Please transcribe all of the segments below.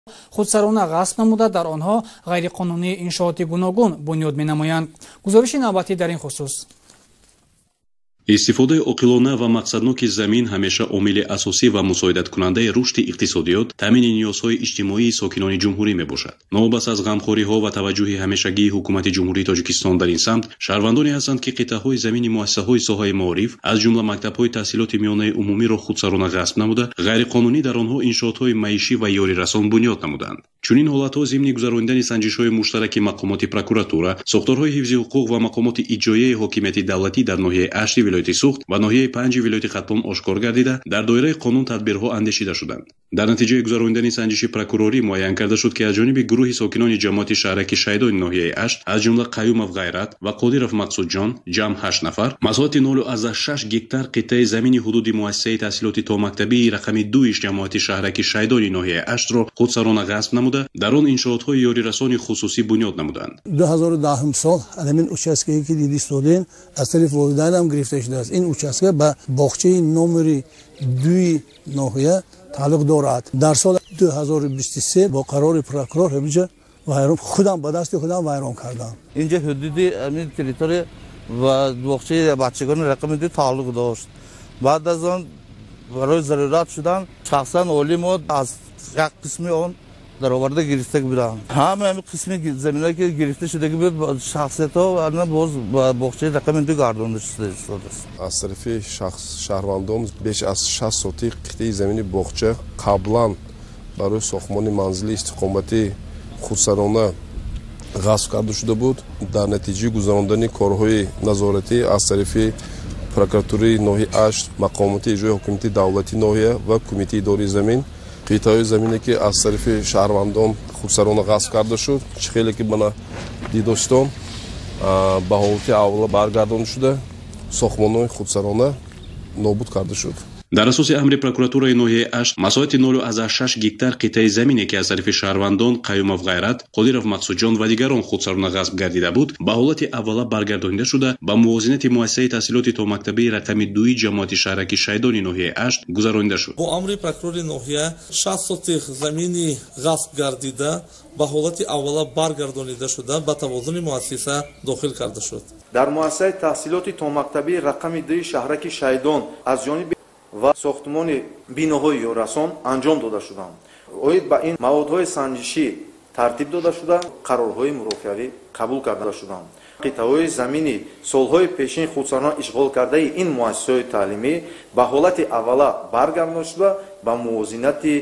Худсарона ғасб намуда, дар онҳо ғайриқонунӣ иншооти гуногун бунёд менамоянд. Гузориши навбатӣ дар ин хусус. Истифодаи оқилона ва мақсадноки замин ҳамеша омили асосӣ ва мусоидаткунандаи рушди иқтисодиёт, таъмини ниёзҳои иҷтимоии сокинони ҷумҳурӣ мебошад. Новобаста аз ғамхориҳо ва таваҷҷӯҳи ҳамешагии ҳукумати Ҷумҳурии Тоҷикистон дар ин самт, шаҳрвандоне ҳастанд, ки қитъаҳои замини муассисаҳои соҳаи маориф, аз ҷумла мактабҳои таҳсилоти миёнаи умумиро худсарона ғасб намуда, ғайриқонунӣ дар онҳо иншоотҳои маишӣ ва ёрирасон бунёд намуданд. Чунин ҳолатҳо зимни гузаронидани санҷишҳои муштараки мақомоти прокуратура, сохторҳои ҳифзи ҳуқуқ ва мақомоти иҷроияи ҳокимияти давлатӣ дар ноҳияи Ашти вилояти Суғд ва ноҳияи Панҷи вилояти Хатлон ошкор гардида, дар доираи қонун тадбирҳо андешида шуданд. Дар натиҷаи гузаронидани санҷиши прокурорӣ муайян карда шуд, ки аз ҷониби гурӯҳи сокинони ҷамоати шаҳраки Шайдони ноҳияи Ашт, аз ҷумла Қаюмов Ғайрат ва Қодиров Мақсудҷон, ҷамъ ҳашт нафар, масоҳати 0,6 гектар қитъаи замини ҳудуди муассисаи таҳсилоти томактабии рақами дуи ҷамоати шаҳраки Шайдони ноҳияи Аштро худсарона ғасб намуда, дар он иншоотҳои ёрирасони хусусӣ бунёд намуданд. 2010 сол ҳамин участка е ки диди истодем, аз тарафи волидайнам гирифта шудааст. Ин участка ба боғчаи номери дуи ноҳия тааллуқ дорад. Дар соли 2023 бо қарори прокурор ҳаминҷа вайрон, худам ба дасти худам вайрон кардам. Инҷа ҳудуди ҳамин территория ва боғчаи бачагони рақами ду тааллуқ дошт. Баъд аз он барои зарурат шудан шахсан олимо аз як қисми он дароварда гирифта буданд. Ҳама ҳамин қисми заминҳое, ки гирифта шудаги буд, шахсиятҳо ана боз ба боғчаи рақами ду гардонда шуда истодааст. Аз тарафи шахс шаҳрвандон беш аз 60 сотих қитъаи замини боғча қаблан барои сохтмони манзили истиқоматӣ худсарона ғасб карда шуда буд. Дар натиҷаи гузарондани корҳои назоратӣ аз тарафи прокуратураи ноҳияи Ашт, мақомоти иҷрои ҳокимияти давлати ноҳия ва кумитаи идораи замин, қитъаҳои замине, ки аз тарафи шаҳрвандон худсарона ғасб карда шуд, чӣ хеле ки мана дидостон, ба ҳолати аввала баргардонда шуда, сохтмонҳои худсарона нобуд карда шуд. Дар асоси амри прокуратураи ноҳияи Ашт, масоҳати 0,6 гектар қитъаи замине, ки аз тарафи шаҳрвандон Қаюмов Ғайрат, Қодиров Мақсудҷон ва дигарон худсарона ғасб гардида буд, ба ҳолати аввала баргардонида шуда, ба мувозинати муассисаи таҳсилоти томактабии рақами дуи ҷамоати шаҳраки Шайдони ноҳияи Ашт гузаронида шуд. Бо амри прокурори ноҳия 60 сотих замини ғасб гардида ба ҳолати аввала баргардонида шуда, ба тавозуни муассиса дохил карда шуд. Дар муассисаи таҳсилоти томактабии рақами дуи шаҳраки Шайдон аз ҷониби ва сохтмони биноҳои ёррасон анҷом дода шуданд. Оид ба ин маводҳои санҷишӣ тартиб дода шуда, қарорҳои мурофиавӣ қабул карда шуданд. Қитъаҳои замини солҳои пешин худсарона ишғол кардаи ин муассисаҳои таълимӣ ба ҳолати аввала баргардонида шуда, ба мувозинати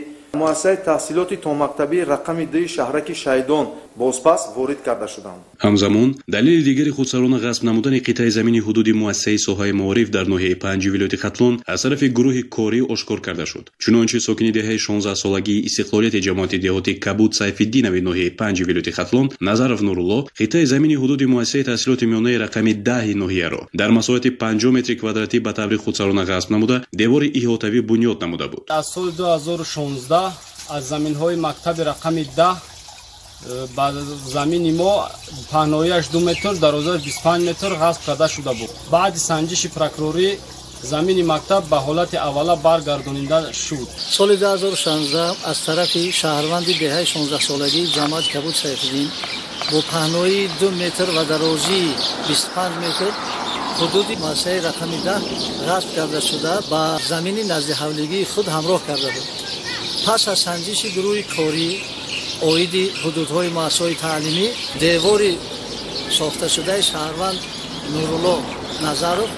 муассисаи таҳсилоти томактабии рақами дуи шаҳраки Шайдон бозпас ворид карда шуданд. Ҳамзамон далели дигари худсарона ғасб намудани қитъаи замини ҳудуди муассисаи соҳаи маориф дар ноҳияи Панҷи вилояти Хатлон аз тарафи гурӯҳи корӣ ошкор карда шуд. Чунончи, сокини деҳаи 16-солагии истиқлолияти ҷамоати деҳоти Кабуд Сайфиддинови ноҳияи Панҷи вилояти Хатлон Назаров Нурулло қитъаи замини ҳудуди муассисаи таҳсилоти миёнаи рақами 10-и ноҳияро дар масоҳати 50 метри квадратӣ ба таври худсарона ғасб намуда, девори иҳотавӣ бунёд намуда буд. Аз соли 2016 аз заминҳои мактаби рақами 10 ба замини мо паҳноияш 2 метр, дарозааш 25 метр ғасб карда шуда буд. Баъди санҷиши прокурорӣ замини мактаб ба ҳолати аввала баргардонида шуд. Соли 2016 аз тарафи шаҳрванди деҳаи 16-солагии ҷамоати Кабуд Сайфиддин бо паҳноии 2 метр ва дарозии 25 метр ҳудуди муассисаи рақами 10 ғасб карда шуда, ба замини наздиҳавлигии худ ҳамроҳ карда буд. Пас аз санҷиши гурӯҳи корӣ оиди ҳудудҳои муассисаҳои таълимӣ, девори сохташудаи шаҳрванд Нурулло Назаров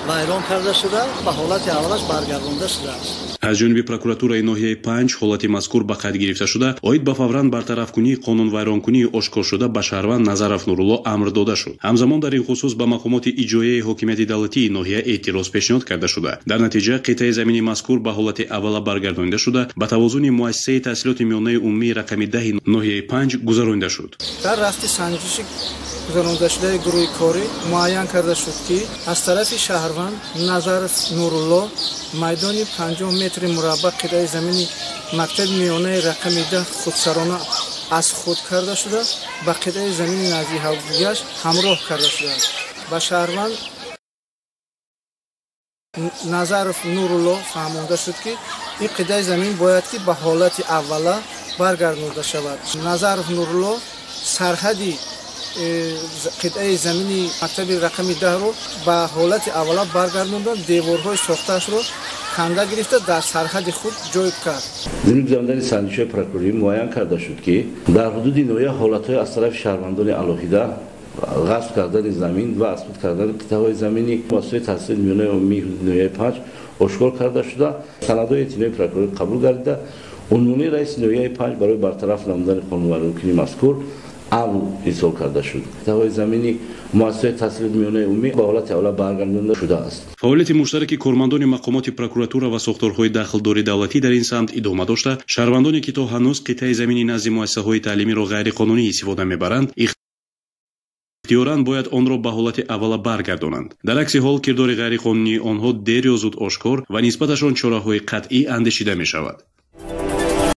вайрон карда шуда, ба ҳолати аввалаш баргардонда шудааст. Аз ҷониби прокуратураи ноҳияи Панҷ ҳолати мазкур ба қайд гирифта шуда, оид ба фавран бартарафкунии қонунвайронкунии ошкоршуда ба шаҳрванд Назаров Нурулло амр дода шуд. Ҳамзамон дар ин хусус ба мақомоти иҷроияи ҳокимияти давлатии ноҳия эътироз пешниҳод карда шуда, дар натиҷа қитъаи замини мазкур ба ҳолати аввала баргардонида шуда, ба тавозуни муассисаи таҳсилоти миёнаи умумии рақами 10-и ноҳияи Панҷ гузаронида шуд. Дар рафти санҷиши гузарондашудаи гурӯҳи корӣ муайян карда шуд, ки аз тарафи шаҳрванд Назаров Нурулло майдони 50 метри мураббаъ қитъаи замини мактаби миёнаи рақами 10 худсарона аз худ карда шуда, ба қитъаи замини наздиҳавлияш ҳамроҳ карда шудааст. Ба шаҳрванд Назаров Нурулло фаҳмонда шуд, ки ин қитъаи замин бояд ки ба ҳолати аввала Баргардонида шавад. Назаров Нурулло сарҳади қитъаи замини мактаби рақами 10-ро ба ҳолати аввала баргардонда, деворҳои сохтаашро канда гирифта, дар сарҳади худ ҷой кард. Зимни гузарондани санҷишҳои прокурорӣ муайян карда шуд, ки дар ҳудуди ноҳия ҳолатҳои аз тарафи шаҳрвандони алоҳида ғасб кардани замин ва аз худ кардани қитъаҳои замини муассисаҳои таҳсилоти миёнаи умумии ҳудуди ноҳияи 5 ошкор карда шуда, санадҳои эътинои прокурорӣ қабул гардида, унвони раиси ноҳияи 5 барои бартараф намудани қонунвайронкунии мазкур амр ирсол карда шуд. Қитъаҳои замини муассисаҳои таҳсилоти миёнаи умумӣ ба ҳолати аввала баргардонида шудааст. Фаъолияти муштараки кормандони мақомоти прокуратура ва сохторҳои дахлдори давлатӣ дар ин самт идома дошта, шаҳрвандоне, ки то ҳанӯз қитъаи замини назди муассисаҳои таълимиро ғайриқонунӣ истифода мебаранд, ихтиёран бояд онро ба ҳолати аввала баргардонанд. Дар акси ҳол кирдори ғайриқонунии онҳо дер ё зуд ошкор ва нисбаташон чораҳои қатъӣ андешида мешавад.